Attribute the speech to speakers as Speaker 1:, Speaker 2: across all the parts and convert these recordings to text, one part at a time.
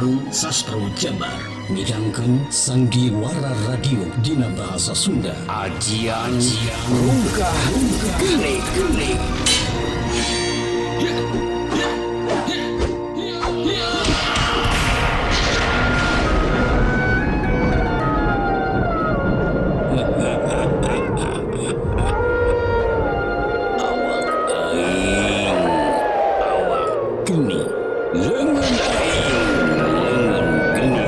Speaker 1: Sareng Sastro Jabar midangkeun Sandiwara Radio dina bahasa Sunda. Ajian Rungkah Geni Geni. Awak aing, awak geni, leungeun aing, leungeun geni,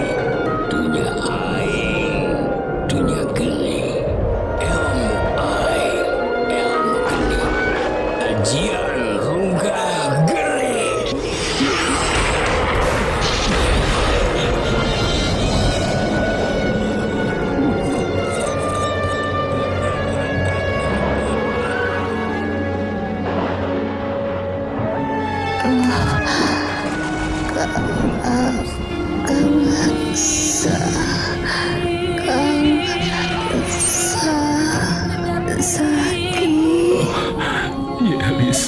Speaker 1: dunya aing, dunya geni, ilmu aing, ilmu geni, ajian Rungkah Geni.
Speaker 2: Kang sa Kang sa Saki.
Speaker 3: Yelis,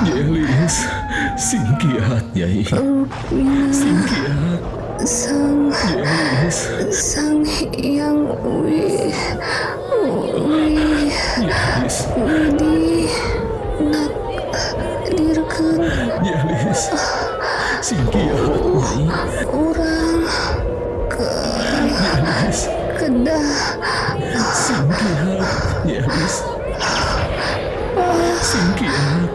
Speaker 3: Yelis, sing kiat, Nyai, sing kiat.
Speaker 2: Sang
Speaker 3: Yelis.
Speaker 2: Sang Hyang Wi Wi
Speaker 3: Yelis.
Speaker 2: Widi nakdirkeun
Speaker 3: Yelis, sing kiat, Nyai.
Speaker 2: Urang ke
Speaker 3: Yelis.
Speaker 2: Kedah
Speaker 3: Sing kiat, Yelis, sing kiat.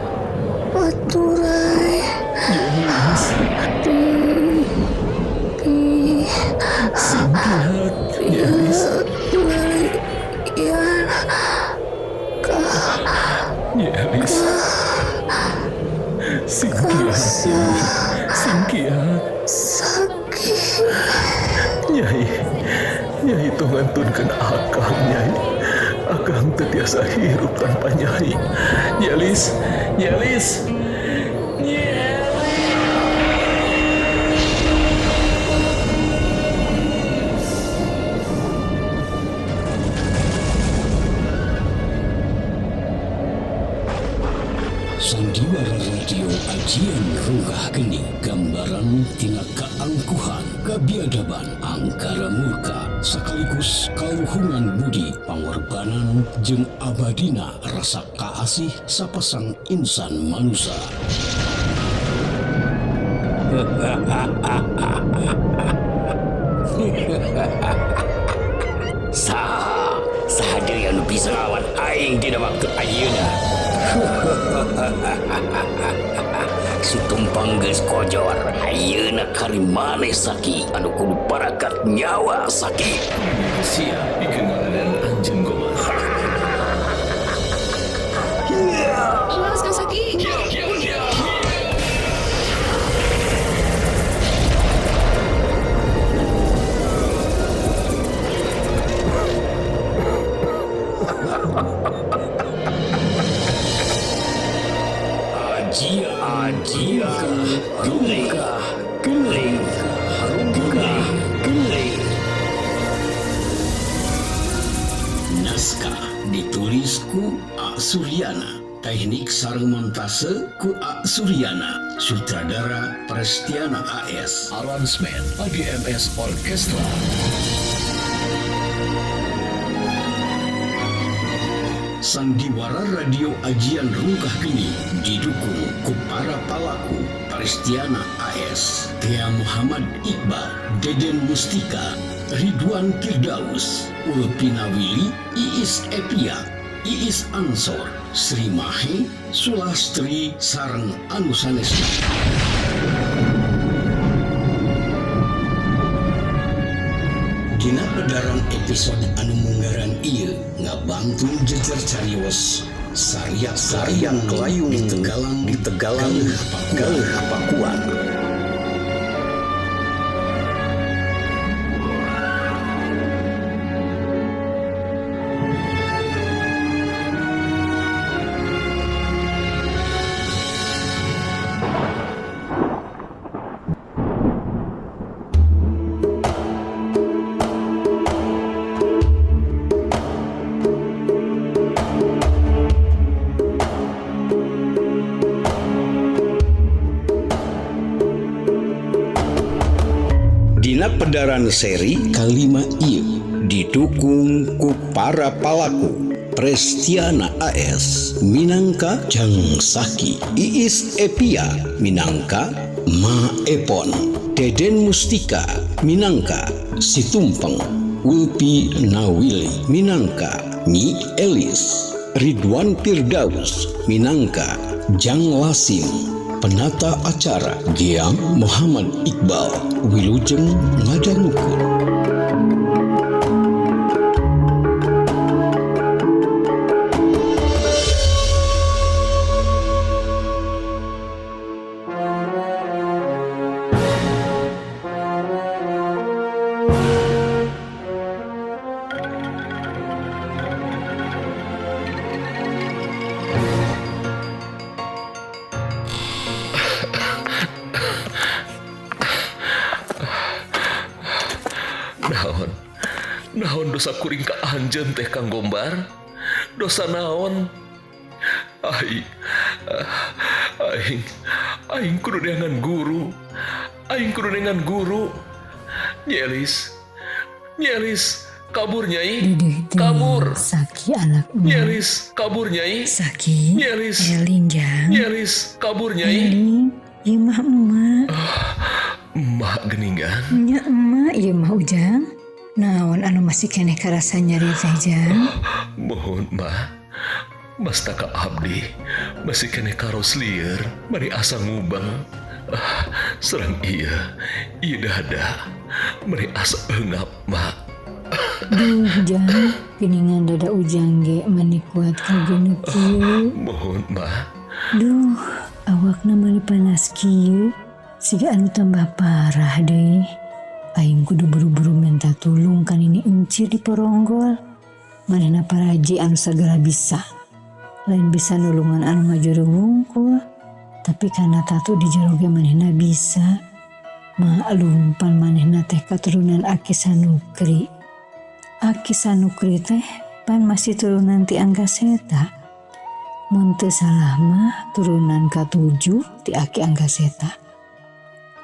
Speaker 2: Paturai
Speaker 3: Yelis.
Speaker 2: Pi pi
Speaker 3: Sing kiat, Yelis.
Speaker 2: Yan
Speaker 3: Yelis, sing kiat, Nyai, sing kiat.
Speaker 2: Saki.
Speaker 3: Nyai, Nyai tong ngantunkeun akang, Nyai. Akang teu tiasa hirup tanpa Nyai. Yelis, Yelis, Yelis.
Speaker 1: Sandiwara Radio Ajian Rungkah Geni, gambaran tina kaangkuhan, kabiadaban, angkara murka sekaligus kaluhungan budi, pangorbanan jeung abadina rasa kaasih sapasang insan manusia. Saha saha deui anu bisa nglawan aing dina waktu ayeuna? Si tumpang geus kojor, ayeuna kari maneh, Saki, anu kudu parakat nyawa, Saki.
Speaker 3: Siap pikeun ngaladenan anjeun, Gomar.
Speaker 2: Awas, Kang Saki.
Speaker 1: Ajian Ajian Rungkah Geni Rungkah Geni. Naskah ditulis ku A Suryana, teknik sareng montase ku A Suryana, sutradara Prestiana AS.
Speaker 3: Aransemen AGMS Orkestra.
Speaker 1: Sandiwara Radio Ajian Rungkah Geni didukung ku para palaku Prestiana AS, Tea Muhammad Iqbal, Deden Mustika, Ridwan Firdaus, Ulpina Willy, Iis Epia, Iis Ansor, Sri Mahe, Sulastri sareng anu sanesna. Dina pedaran episode anu munggaran ieu ngabangtun jejer carios Saria Saria Kelayung di Tegalan, di Tegalan Galuh Pakuan. Dina pedaran seri kalima ieu didukung ku para palaku Prestiana AS minangka Jang Saki, Iis Epia minangka Ma Epon, Deden Mustika minangka Situmpeng, Ulpi Nawili minangka Nyi Elis, Ridwan Firdaus minangka Jang Lasim, penata acara Giang Muhammad Iqbal. Wilujeng ngadangukeun.
Speaker 3: Naon? Naon dosa kuring ka anjeun teh Kang Gombar? Dosa naon? Aing aing aing kudu neangan guru. Aing kudu neangan guru. Nyi Elis. Nyi Elis, kabur Nyai. Kabur.
Speaker 2: Saki anak
Speaker 3: Nyi Elis, kabur Nyai.
Speaker 2: Saki.
Speaker 3: Nyi Elis.
Speaker 2: Eling jang.
Speaker 3: Nyi Elis, kabur Nyai.
Speaker 2: Eling, ieu mah emak.
Speaker 3: Emak geningan.
Speaker 2: Nya emak ieu mah Ujang. Naon anu masih keneh karasa nyeri teh Jang?
Speaker 3: Mohon mah. Mastaka abdi masih keneh karos lieur bari asa ngubang. Serang ieu, ieu dada bari asa eungap mak.
Speaker 2: Duh Jang, geningan dada Ujang ge mani kuat kageuneuh kieu.
Speaker 3: Mohon mah.
Speaker 2: Duh, awakna mani panas kieu. Siga anu tambah parah deh. Aing kudu buru-buru minta tulung kan ini encir di poronggol. Manehna paraji anu sagala bisa. Lain bisa nulungan anu ngajuru wungkul, tapi kana tatu di jero ge manehna bisa. Maklum pan manehna teh katurunan Aki Sanukri. Aki Sanukri teh pan masih turunan ti Anggaseta. Mun teu salah mah turunan katujuh ti Aki Anggaseta.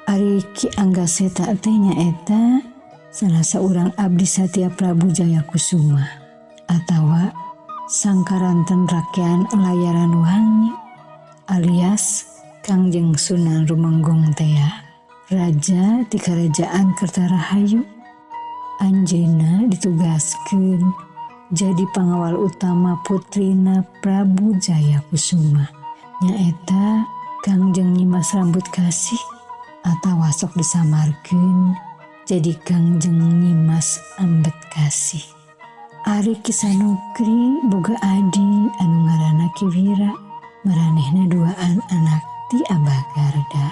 Speaker 2: Ari Ki Anggaseta teh nyaeta salah saurang abdi satya Prabu Jayakusuma atawa Sangkaranten Rakyan Layaran Wangi alias Kangjeng Sunan Rumenggong tea, raja ti Kerajaan Kertarahayu. Anjeunna ditugaskeun jadi pangawal utama putrina Prabu Jayakusuma nyaeta Kangjeng Nyimas Rambut Kasih atawa sok disamarkeun jadi Kangjeng Nyimas Ambet Kasih. Ari Ki Sanukri boga adi anu ngaranna Ki Wira, maranehna duaan anak ti Abah Garda.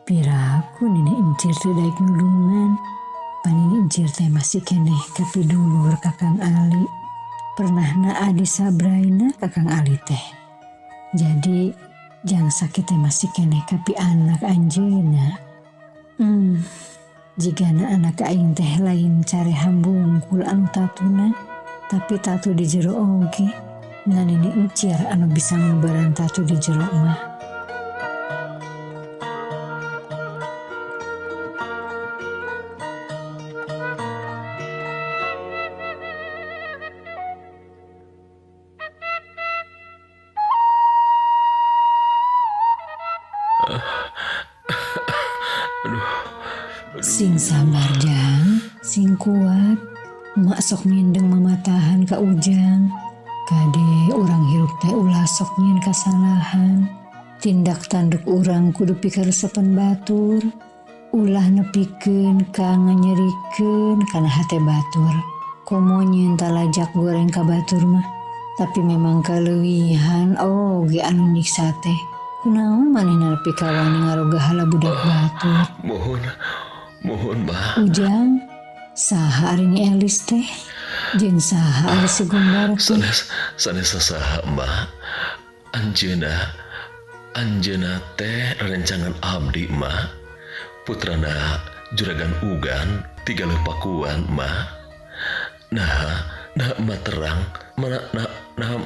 Speaker 2: Piraku nini encir teh daek nulungan, panini encir teh masih keneh kapidulur Kakang Ali. Pernahna adi sabraina Kakang Ali teh. Jadi jang sakit teh masih keneh kapi anak anjeunna. Jigana anak aing teh lain care hambungkul anu tatuna, tapi tatu di jero oge. Ngan ini encir anu bisa ngubaran tatu di jero mah. Sing sabar Jang, sing kuat. Mak sok mindeng mamatahan ka Ujang. Kade urang hirup teh ulah sok nyieun kasalahan. Tindak tanduk urang kudu pikaresepan batur. Ulah nepikeun ka nganyerikeun kana hate batur. Komo nyieun talajak goreng ka batur mah. Tapi memang kaleuwihan oge anu nyiksa teh. Kunaon manehna nepi ka wani ngaroga hala budak batur.
Speaker 3: Mohon Mohon mah.
Speaker 2: Ujang, saha ari Nyi Elis teh? Jeung saha ari si Gombar teh?
Speaker 3: Sanes saha mah. Anjeunna teh rencangan abdi mah. Putrana Juragan Ugan tiga lepakuan mah. Nah, nah materang mana nah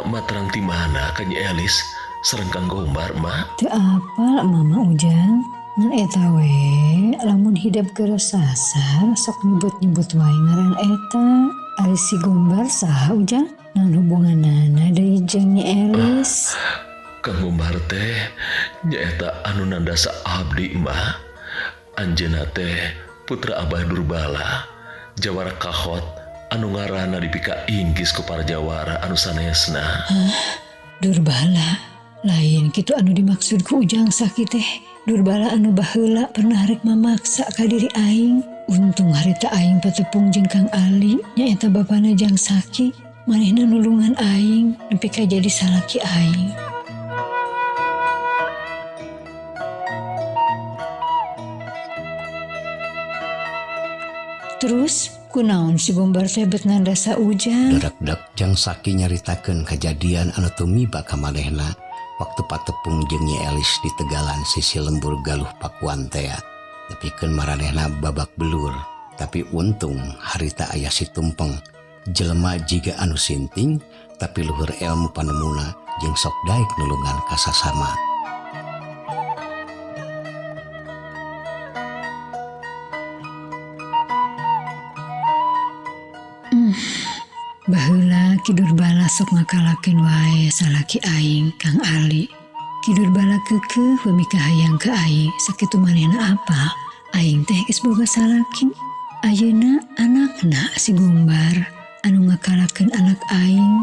Speaker 3: materang ti mana ka Nyi Elis sareng Kang Gombar mah?
Speaker 2: Teu apal Mama Ujang. Ngan eta we lamun hidep keresasar sok nyebut-nyebut wae ngaran eta. Ari si Gombar saha Ujang? Naon hubunganana deui jeung Nyi Elis?
Speaker 3: Kang Gombar teh nyaeta anu nandasa abdi, Mbah. Anjeunna teh putra Abah Durbala, jawara kahot anu ngaranna dipika inggis ku para jawara anu sanesna.
Speaker 2: Durbala, lain kitu anu dimaksud ku Ujang Saki teh. Durbala anu baheula pernah rek mamaksa ka diri aing. Untung harita aing patepung jeung Kang Ali, nyaeta bapana Jang Saki. Manehna nulungan aing nepi ka jadi salaki aing. Terus kunaon si Gombar teh bet nandasa Ujang?
Speaker 1: Dadak-dak Jang Saki nyaritakeun kajadian anu tumiba ka manehna waktu patepung jeung Nyi Elis di tegalan sisi lembur Galuh Pakuan tea. Nepikeun maranehna babak belur, tapi untung harita aya si Tumpeng, jelema jiga anu sinting tapi luhur ilmu panemuna jeung sok daek nulungan ka sasama.
Speaker 2: Baheula Ki Durbala sok ngakalakeun wae salaki aing Kang Ali. Ki Durbala keukeuh we mikahayang ka aing sakitu manehna apa? Aing teh geus boga salaki. Ayeuna anakna si Gombar anu ngakalakeun anak aing.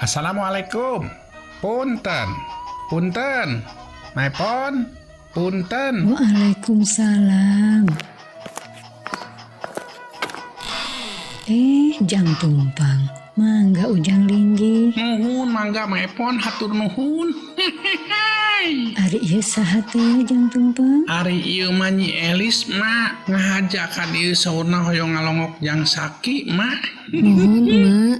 Speaker 4: Assalamualaikum. Punten. Punten. Maepon. Punten.
Speaker 2: Waalaikumsalam. Jang Tumpang. Mangga Ujang linggih.
Speaker 4: Nuhun mangga Maepon hatur nuhun.
Speaker 2: Ari ieu saha teh Jang Tumpang?
Speaker 4: Ari ieu mah Nyi Elis mak ngahaja ka dieu saurna hoyong ngalongok Jang Saki mak.
Speaker 5: Nuhun mak.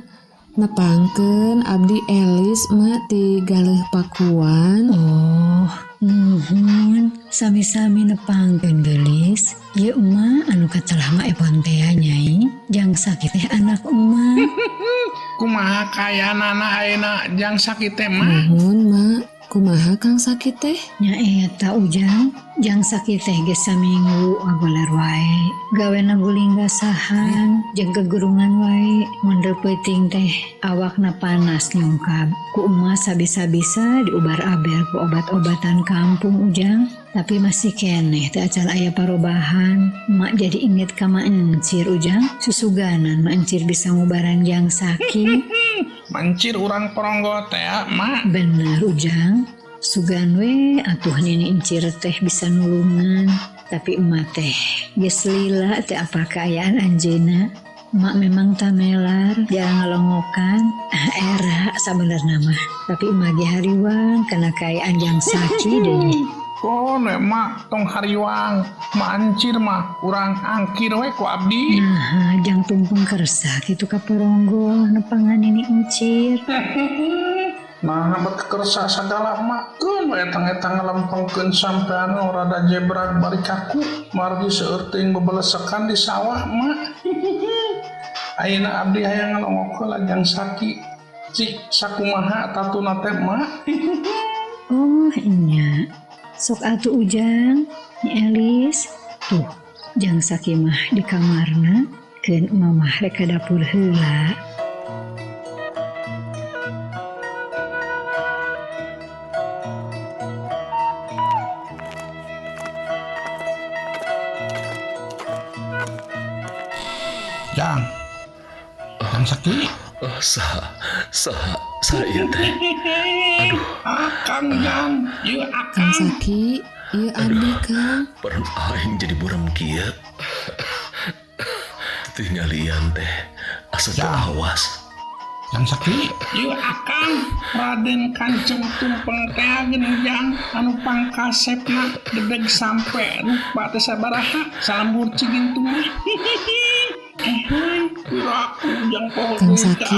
Speaker 5: Nepangkeun abdi Elis mak ti Galeuh Pakuan.
Speaker 2: Oh, nuhun. Sami-sami nepangkeun geulis. Ieu emak anu katelah mak Epon teh nyai. Jang Saki teh anak emak.
Speaker 4: Kumaha kayanana ayeuna Jang Saki teh mak?
Speaker 5: Nuhun mak. Kumaha Kang Saki teh?
Speaker 2: Nya eta Ujang, Jang Saki teh geus saminggu ngagoler wae. Gawena guling gasahan, jeung kegurungan wae. Mun peuting teh awakna panas nyungkab. Ku emak sabisa-bisa diubar-aber ku obat-obatan kampung Ujang. Tapi masih keneh teh acan aya parobahan. Emak jadi inget ka Mak Encir Ujang. Susuganan Mak Encir bisa ngubaran Jang Saki.
Speaker 4: Mancir urang Poronggo teh mak.
Speaker 2: Bener Ujang. Sugan we atuh Nini Encir teh bisa nulungan. Tapi emak teh geus lila teh apa kaayaan anjeunna. Emak memang tamelar, jarang ngalongokan. Era sabenerna mah. Tapi emak ge hariwang kana kaayaan Jang Saki deui.
Speaker 4: Kono mak tong hariwang, mancir mah urang angkir we ku abdi.
Speaker 2: Nah, Jang Tumpeng kersa kitu ka Poronggo nepangan Nini Encir.
Speaker 4: Nah, bet kersa sagala mak keun we etang-etang ngalempengkeun sampean rada jebrag bari kaku, margi seueur teuing bebelesekan di sawah mak. Ayeuna abdi hayang ngalongok heula Jang Saki. Cik sakumaha tatuna teh mak.
Speaker 2: Oh, nya. Sok atuh Ujang, Nyi Elis. Tuh, Jang Saki mah di kamarna, keun mamah rek ka dapur heula.
Speaker 4: Jang. Jang Saki.
Speaker 3: Saha saha ieu teh? Aduh.
Speaker 4: Akang Jang, ieu akang.
Speaker 5: Kang Saki, ieu abdi Kang.
Speaker 3: Paran aing jadi buram kieu. Tinggalian teh asa teu awas.
Speaker 4: Jang Saki, ieu akang. Raden Kanceng Tumpeng teh geuning Jang anu pangkasepna dedeg sampe rupa teh sabaraha salembur Cigintung mah.
Speaker 5: Kang Saki,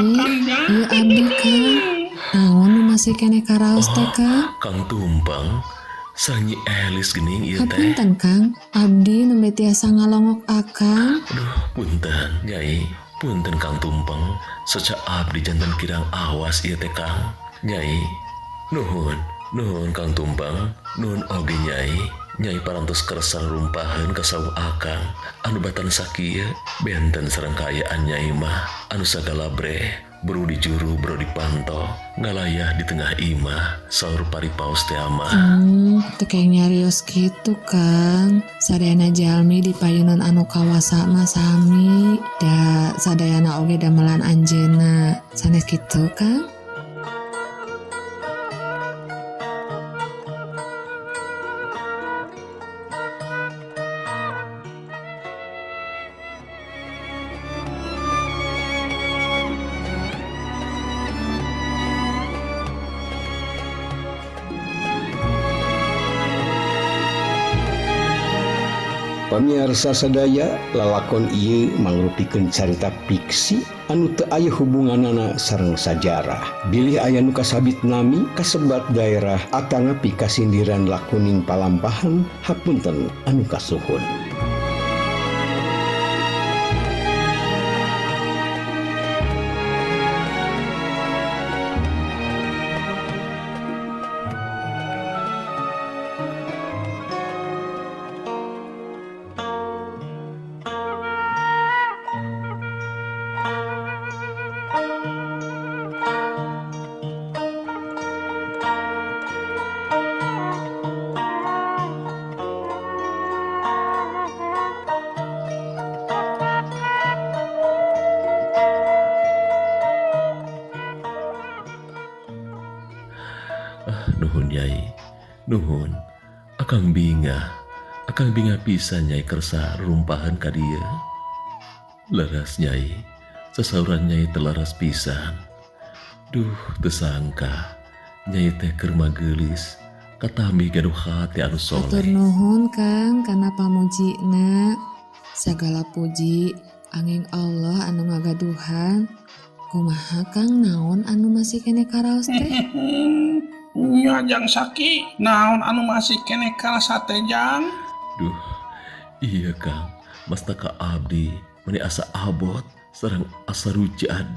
Speaker 5: ieu abdi Kang. Naon nu masih keneh karaos teh Kang?
Speaker 3: Kang Tumpeng sareng Nyi Elis geuning ieu teh.
Speaker 5: Hapunten Kang, abdi nembe tiasa ngalongok akang.
Speaker 3: Aduh, punten Nyai, punten Kang Tumpeng, seca abdi janten kirang awas ieu teh Kang. Nyai, nuhun, nuhun Kang Tumpeng, nuhun oge Nyai. Nyai parantos kersa rumpaheun ka sawah akang anu batan sakieu benten sareng kaayaan Nyai mah anu sagala breh buru di juru bro di panto ngalayah di tengah imah saur paripaos teh mah.
Speaker 5: Teu keng nyarios kitu Kang. Sadayana jalmi di payunan anu kawasa mah sami, da sadayana oge damelan anjeunna. Sanes kitu Kang?
Speaker 1: Pamiarsa sadaya, lalakon ieu mangrupikeun carita fiksi anu teu aya hubunganana sareng sajarah. Bilih aya nu kasabit nami, kasebat daerah atanapi kasindiran lakuning palampahan, hapunten anu kasuhun.
Speaker 3: Nuhun Nyai, nuhun. Akang bingah pisan Nyai kersa rumpahan ka dieu. Leres Nyai, sasauran Nyai telaras pisan. Duh, teu sangka Nyai teh keur mageulis, katambi gaduh hati anu soleh.
Speaker 5: Hatur nuhun Kang kana pamujina. Sagala puji angin Allah anu ngagaduhan. Kumaha Kang naon anu masih keneh karaos teh?
Speaker 4: Nya Jang Saki, naon anu masih keneh karasa teh Jang?
Speaker 3: Duh, iya Kang, masta ka abdi meni asa abot sareng asa rujad,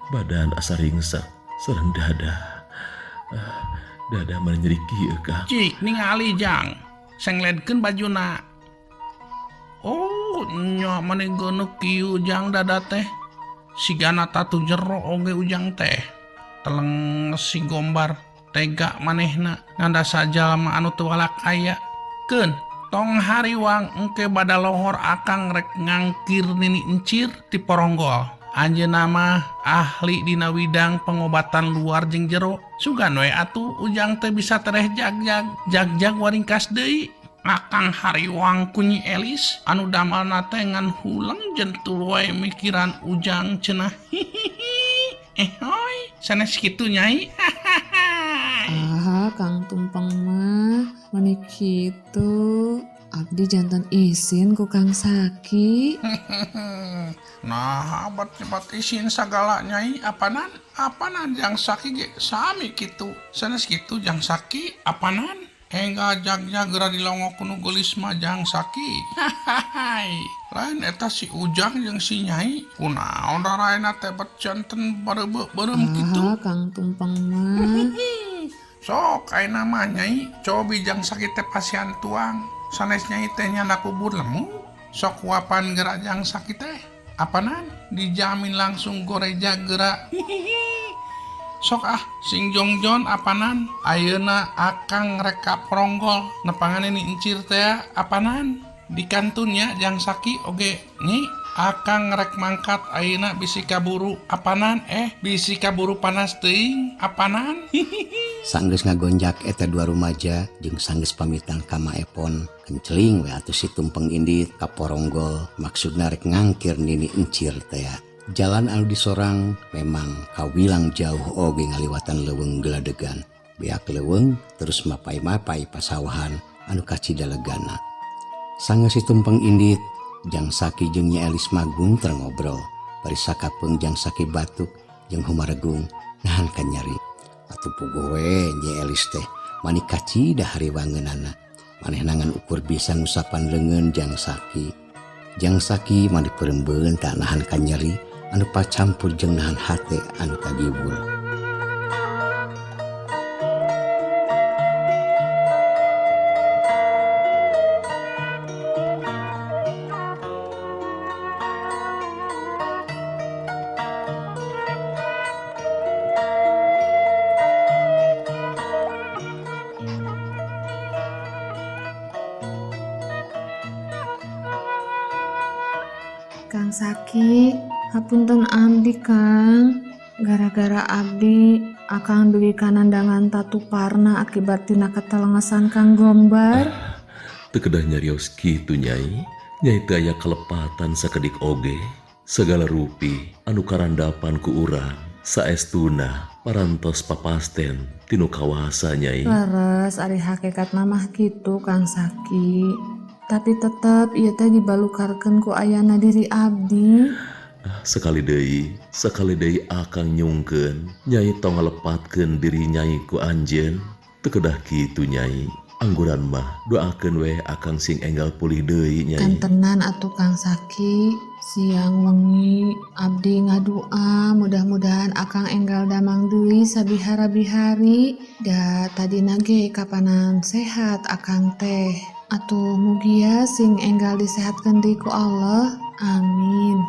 Speaker 3: badan asa ringsak sareng dada. Dada meni nyeri kieu Kang.
Speaker 4: Cik ningali Jang, sengledkeun bajuna. Oh, nya meni geuneuk kieu Jang dada teh. Sigana tatu jero oge ujang teh. Teleng si gombar tega manehna nganda sajalma anu teu walak aya. Keun tong hariwang engke bada lohor akang rek ngangkir nini encir ti Poronggol. Anjeunna mah ahli dina widang pengobatan luar jeung jero. Sugan we atuh ujang teh bisa tereh jagjag jagjag waringkas deui. Akang hariwang ku Nyi Elis anu damalna teh ngan huleng jentul wae mikiran ujang cenah. Hoy sanes kitu Nyai.
Speaker 5: Ah, Kang Tumpeng mah meni kitu. Abdi jantan isin ku Kang Saki.
Speaker 4: Nah, abad cepat isin sagala Nyai apanan? Apanan Jang Saki ge sami kitu. Sanes kitu Jang Saki apanan? Engga jagjag geura dilongok nu geulis mah Jang Saki. Lain eta si Ujang jeung si Nyai kunaon raraena teh bet janten bareubeuk-beureum kitu.
Speaker 5: Ah, Kang Tumpeng mah.
Speaker 4: Sok ayeuna mah Nyai cobi Jang Saki teh pasian tuang. Sanes Nyai teh nyanda kubur lemu. Sok huapan geura Jang Saki teh. Apanan dijamin langsung goreja geura. Sok ah sing jongjon apanan ayeuna akang rek ka Poronggol nepangan ini encir teh apanan di kantunnya Jang Saki oge nyi akang rek mangkat ayeuna bisi kaburu apanan bisi kaburu panas teuing apanan.
Speaker 6: Sanggeus ngagonjak eta dua rumaja jeung sanggeus pamitan ka Maepon kenceling we atuh si Tumpeng indit ka Poronggol maksudna rek ngangkir nini encir teh. Jalan anu disorang memang kawilang jauh oge ngaliwatan leuweung geladegan. Beak leuweung terus mapai-mapai pasawahan anu kacida legana. Sanggeus si Tumpeng indit Jang Saki jeung Nyi Elis magunter ngobrol. Bari sakapeung Jang Saki batuk jeung humaregung nahan kanyeri. Atuh puguh we Nyi Elis teh mani kacida hariwangeunana. Manehna ngan ukur bisa ngusapan leungeun Jang Saki. Jang Saki mani peurembeun tak nahan kanyeri anu pacampur jeung nahan hate anu kagibul.
Speaker 5: Kang Saki, hapunten abdi Kang. Gara-gara abdi akang dugi kanandangan tatu parna akibat tina katelengesan Kang Gombar.
Speaker 3: Teu kedah nyarios kitu Nyai. Nyai teu aya kalepatan sakedik oge. Segala rupi anu karandapan ku urang saestuna parantos papasten tinu kawasa Nyai.
Speaker 5: Leres ari hakikatna mah kitu Kang Saki. Tapi tetep ieu teh dibalukarkeun ku ayana diri abdi.
Speaker 3: Sekali deui akang nyungkeun Nyai tong ngalepatkeun diri Nyai ku anjeun. Teu kedah kitu Nyai. Angguran mah doakeun weh akang sing enggal pulih deui Nyai.
Speaker 5: Kantenan atuh Kang Saki, siang wengi abdi ngadua mudah-mudahan akang enggal damang deui sabihara-bihari. Da tadina ge kapanan sehat akang teh. Atuh mugia sing enggal disehatkeun deui ku Allah. Amin.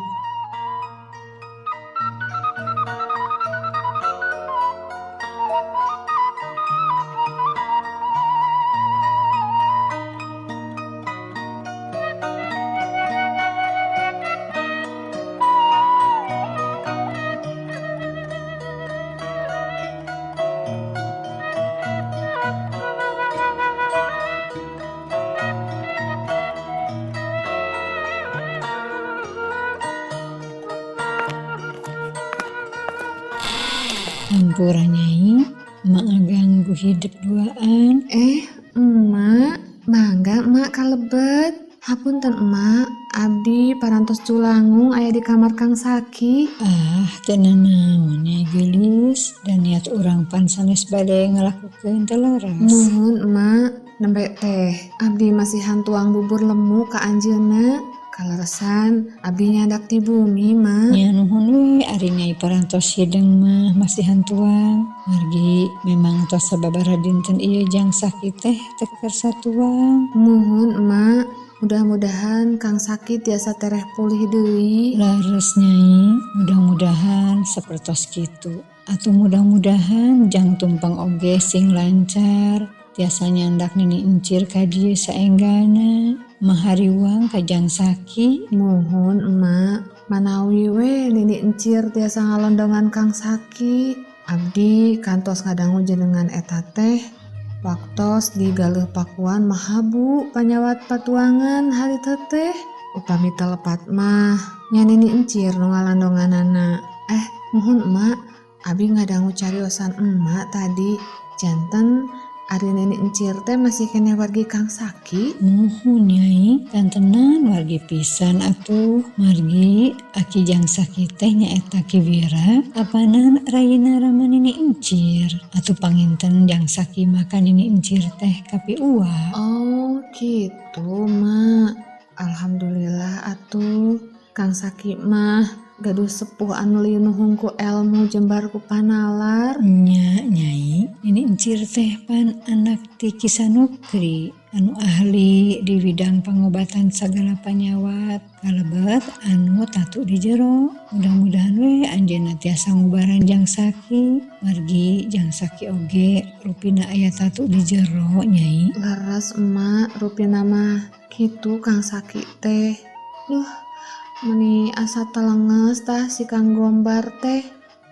Speaker 2: Hampura Nyai, mak ngaganggu hidup duaan.
Speaker 5: Emak, mangga emak kalebet. Hapunten emak, abdi parantos culangung aya di kamar Kang Saki.
Speaker 2: Ah, teu nanaon Nyai geulis, dan niat urang pan sanes bade ngalakukeun teu leres.
Speaker 5: Nuhun emak, nembe teh abdi masihan tuang bubur lemu ka anjeunna. Kaleresan abdi nyandak ti bumi mak.
Speaker 2: Nya nuhun we ari Nyai parantos hideung mah masihan tuang. Margi memang tos sababaraha dinten ieu Jang Saki teh teu kersa tuang.
Speaker 5: Nuhun emak, mudah-mudahan Kang Saki tiasa tereh pulih deui.
Speaker 2: Leres Nyai, mudah-mudahan sapertos kitu. Atuh mudah-mudahan Jang Tumpeng oge sing lancar. Tiasa nyandak nini encir ka dieu saenggana. Mahariwang ka Jang Saki.
Speaker 5: Muhun emak, manawi we nini encir tiasa ngalondongan Kang Saki. Abdi kantos ngadangu jenengan eta teh waktos di Galeuh Pakuan mahabu panyawat patuangan harita teh. Upami telepat mah nya nini encir nu ngalandonganana. Muhun emak, abi ngadangu cariosan emak tadi. Janten ari nini encir teh masih keneh wargi Kang Saki.
Speaker 2: Nuhun Nyai, kantenan wargi pisan atuh. Margi aki Jang Saki teh nyaeta Ki Wira, apanan rayina rama nini encir. Atuh panginten Jang Saki makan nini encir teh kapi uwa.
Speaker 5: Oh gitu mak, alhamdulillah atuh. Kang Saki mah gaduh sepuh anu linuhung ku elmu jembar ku panalar.
Speaker 2: Nya Nyai, nini encir teh pan anak ti Ki Sanukri anu ahli di bidang pangobatan sagala panyawat kalebet anu tatu di jero. Mudah-mudahan we anjeunna tiasa ngubaran Jang Saki. Margi Jang Saki oge rupina aya tatu di jero Nyai.
Speaker 5: Leres emak, rupina mah kitu Kang Saki teh. Duh, meni asa telenges tah si Kang Gombar teh.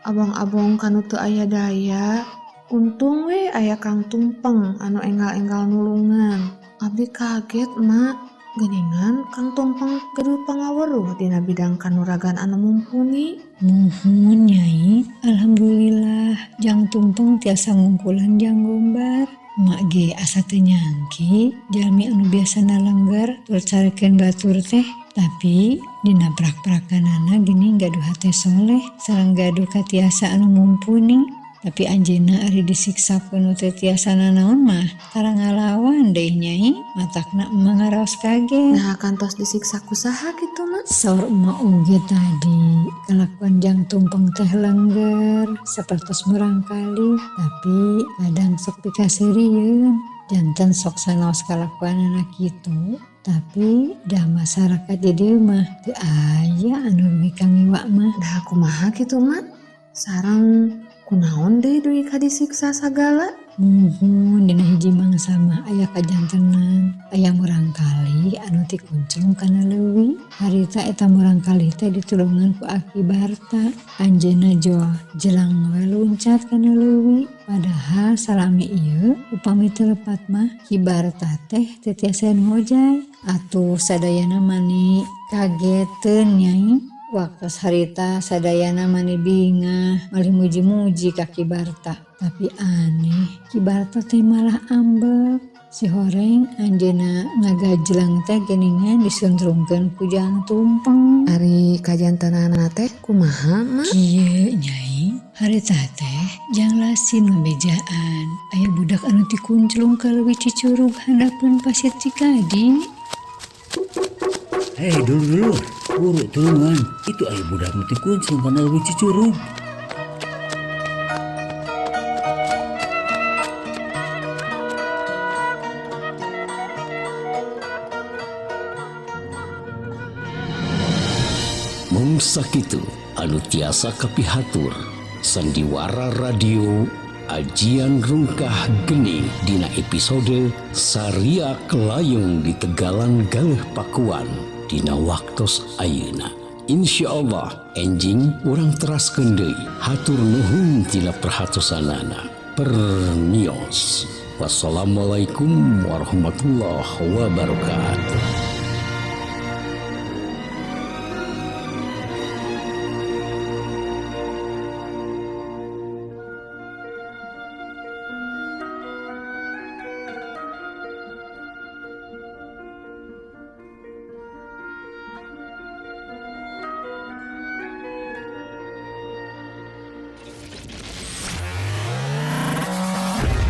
Speaker 5: Abong-abong kanu teu aya daya. Untung we aya Kang Tumpeng anu enggal-enggal nulungan. Abdi kaget mak, geningan Kang Tumpeng gaduh pangaweruh dina bidang kanuragan anu mumpuni.
Speaker 2: Muhun Nyai, alhamdulillah Jang Tumpeng tiasa ngungkulan Jang Gombar. Mak ge asa teu nyangki jalmi anu biasana lengger tur carekeun batur teh, tapi dina prak-prakanana gini gaduh hate soleh sareng gaduh katiasa anu mumpuni. Tapi anjeunna ari disiksa ku nu teu tiasa nanaon mah tara ngalawan deui, Nyai. Matakna emak ngaraos kaget.
Speaker 5: Nah, kantos disiksa ku saha kitu, Mak?
Speaker 2: Saur emak oge tadi kalakuan Jang Tumpeng teh lengger sapertos murangkalih, tapi kadang sok pikaseurieun. Janten sok sanaos kalakuanana kitu, tapi da masyarakat di dieu mah teu aya anu dugi ka ngiwa mah.
Speaker 5: Dah kumaha kitu, Mak? Sareng kunaon deui dugi ka disiksa sagala?
Speaker 2: Muhun, dina hiji mangsa mah aya kajantenan, aya murangkalih anu tikunclung kana leuwi. Harita eta murangkalih teh ditulungan ku Aki Barta. Anjeunna jol jelang we luncat kana leuwi. Padahal salami ieu upami teu lepat mah Ki Barta teh teu tiasa ngojay. Atuh sadayana mani kageteun, Nyai. Waktos harita sadayana mani bingah, malih muji-muji ka Ki Barta. Tapi aneh, Ki Barta teh malah ambek. Si horeng anjeunna ngagajleng teh geuningan disuntrungkeun ku Jang Tumpeng.
Speaker 5: Ari kajantenanna teh kumaha, Mak?
Speaker 2: Kieu, Nyai, harita teh Jang Lasin ngabejaan aya budak anu tikunclung ka leuwi Cicurug handapeun Pasir Cikadi.
Speaker 7: Hei dulur-dulur, buru tulungan. Itu aya budak nu tikunclung kana leuwi Cicurug.
Speaker 1: Mung sakitu anu tiasa kapihatur sandiwara radio Ajian Rungkah Geni dina episode Sariak Layung di Tegalan Galeh Pakuan dina waktos ayeuna. Insya Allah enjing urang teraskeun deui. Hatur nuhun tina perhatosanana. Permios. Wassalamualaikum warahmatullahi wabarakatuh.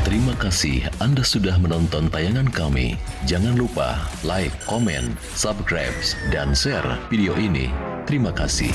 Speaker 3: Terima kasih Anda sudah menonton tayangan kami. Jangan lupa like, komen, subscribe, dan share video ini. Terima kasih.